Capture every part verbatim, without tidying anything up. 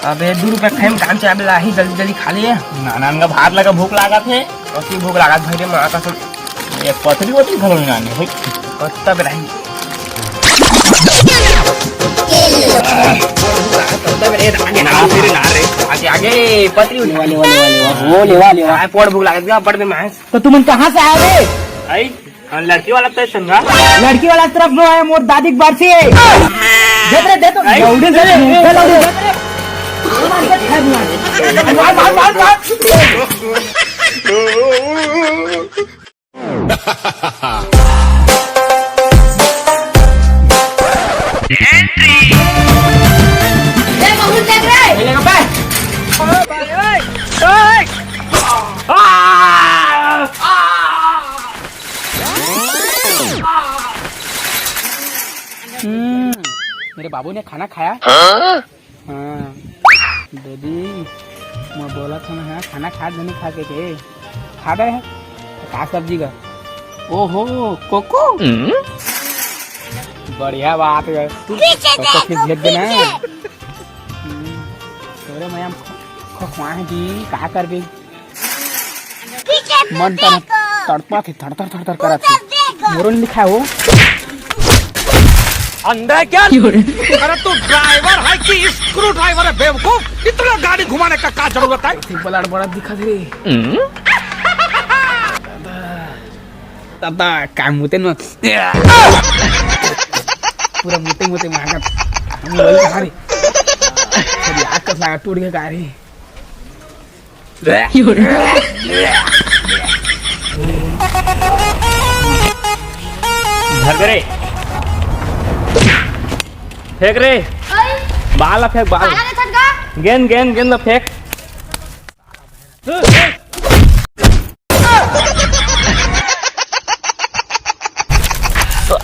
अबे, दू रुपया खाई में काम चलावे ला ही, जल्दी जल्दी खा ले। नाना का भात लगा, भूख लागत हे। कति भूख लागत भाई रे, माँ कसम। ये पतरी वतरी घलो नहीं आने भाई। कत्ता बेरा ही। कत्ता बेरा ही, आगे, आगे, आगे, आगे, पतरी उठा। लेवा, लेवा, लेवा, लेवा। वो लेवा, लेवा। आए, पोट भूख लागत गा, बड़ बे मांस। तो तुमन कहाँ से आए बे? आई, हाँ, लड़की वाला तो संगा। लड़की वाला तरफ नो है, मोर दादी के बार से। देख रे, देख तो, आई। लौड़ी देख रे, लौड़ी देख रे। मार, मार, मार, मार। ए, बहुत देख रे। हम्म, मेरे बाबू ने खाना खाया? हाँ? हाँ। दीदी, मैं बोला था ना, खाना खा के नहीं खा के के? खा गए हैं? तो का सब्जी का? ओहो, कोको? बढ़िया बात है। तू पीछे कोको देखो, फिर भेज देना है। पीछे। हम्म, तोरे मैं हम ख-, खखवाए हैं जी, का करबे? मन तन तड़पा थे, थर थर थर थर करत थे। मोरो नहीं लिखा हो। अंधा है क्या? अरे तू ड्राइवर है कि स्क्रू ड्राइवर है बेवकूफ? इतना गाड़ी घुमाने का क्या जरूरत है? ठीक बलाड़ बड़ा दिखा थे। दादा, दादा, काम होते ना। पूरा मोटे मोटे मांगत। हम वही कहा रे। सब याद कर लगा टूट गया गाड़ी। धर दे रे। फेंक रे। ओए। बाल ला फेंक, बाल। काला रे छटका। गेंद, गेंद, गेंद ला फेंक।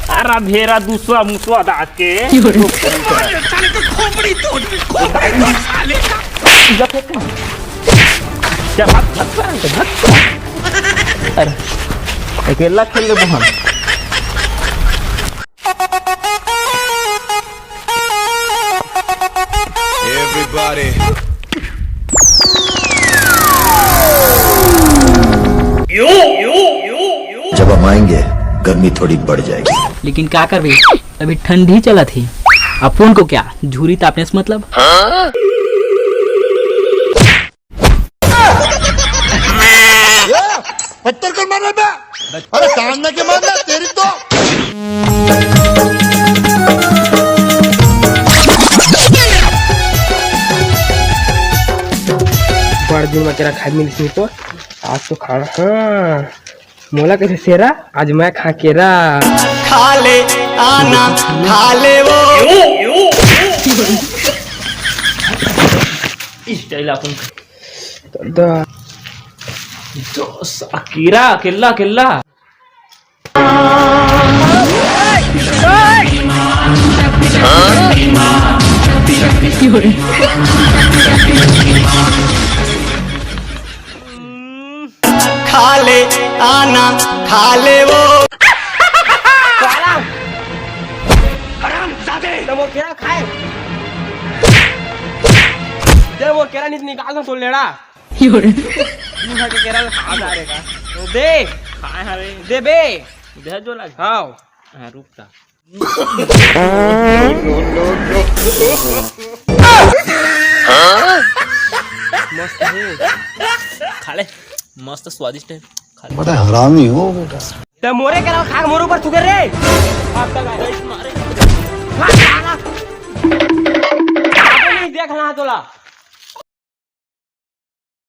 अरा भेरा दूसरा मुसवा दांत के। साले का खोपड़ी तोड़, खोपड़ी तोड़ साले का। जा फेंक। जा भाग, भाग, भाग, भाग। अरे, अकेला खेल ले बहन। Everybody। जब हम आएंगे, गर्मी थोड़ी बढ़ जाएगी। लेकिन का करबे, अभी ठंड ही चलत हे। अपन को क्या, झूरी तापने से मतलब। पत्थर कर मार रहा है बे? अरे सामने के मार रहा, तेरी तो। बड़ दिन में केरा खाए मिलिस नहीं तो आज तो खाना। हाँ, मोला कइसे शेरा, आज मैं खा केरा। खा ले आना, खा ले वो। स्टाइल अपन। दादा। दोस्त, अकेरा, अकेला, अकेला। खा ले आना, खा ले वो। साला। हरामजादे। तो वो केरा खाए। दे वो केरा नहीं तो निकाल दो तो लेड़ा। योरे। मुंह के केरा खा जा रे का। तो दे। खाए हवे। दे बे। दे जो लग। हाँ। हाँ, रुक जा। मस्त है। खा ले। मस्त स्वादिष्ट है। खा ले। बड़ा हरामी हो बेटा। ते मोरे केरा खा के मोरे ऊपर थूके रे। आप तक आए। मारे। खा, खा, खा। आपने नहीं देखना है तोला।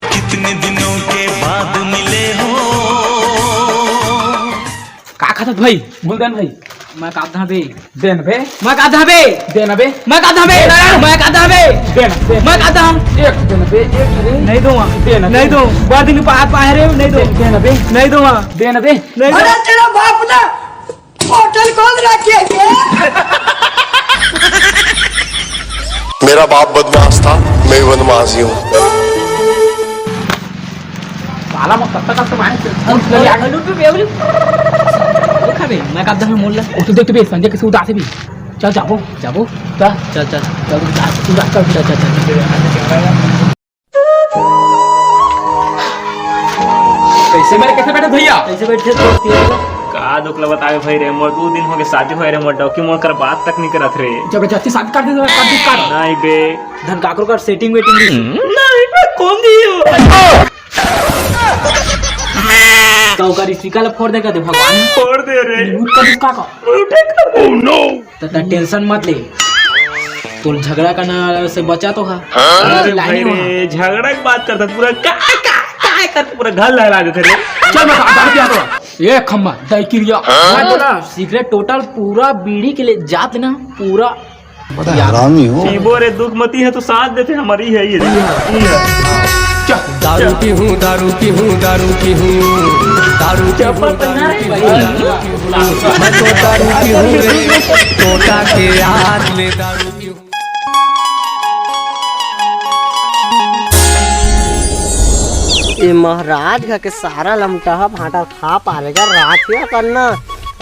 कितने दिनों के बाद मिले हो। का खाथस भाई? बोल देन भाई। मैं का धाबे। देन बे। मैं का धाबे। देन बे। मैं का धाबे। देन। मैं का धाबे। देन, देन। मैं का धाम। एक देन बे, एक दे। नहीं दूंगा। देन बे। नहीं दूं। बड़ा दिन बाद पाए रे, नहीं दूं। देन बे। नहीं दूंगा। देन बे। नहीं दूं। अरे तेरा बाप ना। होटल खोल रखे हैं। मेरा बाप बदमाश था, मैं बदमाश ही हूँ। साला मैं कब तक, कब तक मारे? हम चले आ गए। लूट भी बेवली। वो खा बे, मैं कब तक मोल ला? वो तो देख तो बे, संजय कैसे उदास है भी। चल जाबो, जाबो। चल, चल, चल, चल, चल, चल, चल, चल। कैसे मेरे, कैसे बैठे भैया? कैसे बैठे तो? का दुख ल बतावे भाई रे, मोर दू दिन हो गए शादी होए रे, मोर डौकी मोर कर बात तक नहीं करत रे। जबरदस्ती शादी कर दे, कर दे, कर। नहीं बे। धन काकरो कर setting waiting। नहीं बे, कौन दियो? तो ओकर speaker ला फोड़ दे कहते भगवान। फोड़ दे रे। Mute कर दे का का? Mute कर दे। Oh no। त, त tension मत ले, तोर झगड़ा करना से बचा तो हा। अरे line भाई हो रे, ना। झगड़ा की बात करता पूरा का, का, का करते पूरा घर लहला देते रे। चल मैं दारू पिया तो। ए खम्मा, दाई किरिया। मैं बोला secret total पूरा बीड़ी के लिए जात ना, पूरा बड़ा हरामी हो। पीबो रे दुख मती है तो साथ देते हमारी है ये। ये है। चल। दारू पीहूँ, दारू पीहूँ, दारू पीहूँ, दारू पीहूँ, चप्पल पहना रे भाई। दारू पीहूँ, मैं तो दारू पीहूँ रे, तोता के याद ले दारू पीहूँ। ए महाराज घर के सारा लमटहा भाटा खा पारेगा, रात क्या करना।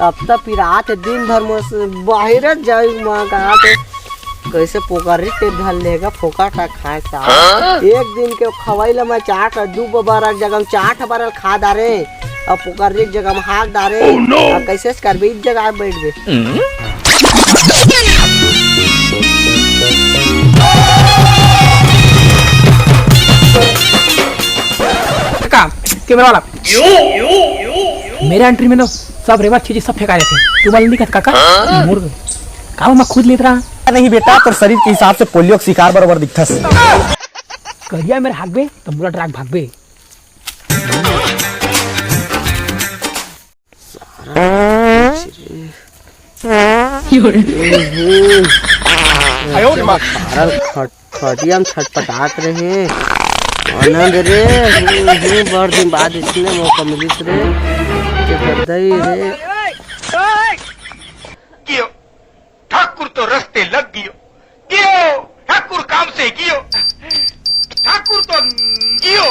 अब त पिरात हे, दिन भर में से बाहिर जाई माँ का तो कैसे पोकरी के धर लेगा, फोकट का खाए साहब। एक दिन के खवाई ला मैं चाट, दू बार एक जगह में चाट बार खा डारे, अब पोकरी के जगह में हाथ डारे। Oh no! अब कैसे करबे, एक जगह बैठ गए। का कैमरा वाला, मेरा एंट्री में ना सब रेबर चीज सब फेंका देते। तू वाला नहीं कहता काका? मुर्ग। का मैं खुद लेत रहा। नहीं बेटा, तोर शरीर के हिसाब से पोलियो के शिकार बरोबर दिखथस। करिया मेरे हागबे तो मुरट राग भागबे। हम्म। अरे खट-, खटिया में छटपटात रहे। आनंद रे, हम्म, हम्म, बड़ दिन बाद इसने मौका मिलिस रे। के बदई रे। ठाकुर तो रस्ते लग गियो, गियो, ठाकुर काम से गियो, ठाकुर तो गियो।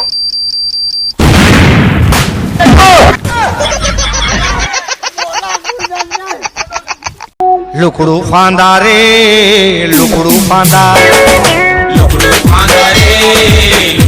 लुकड़ू फांदा रे, लुकड़ू फांदा, लुकड़ू फांदा रे।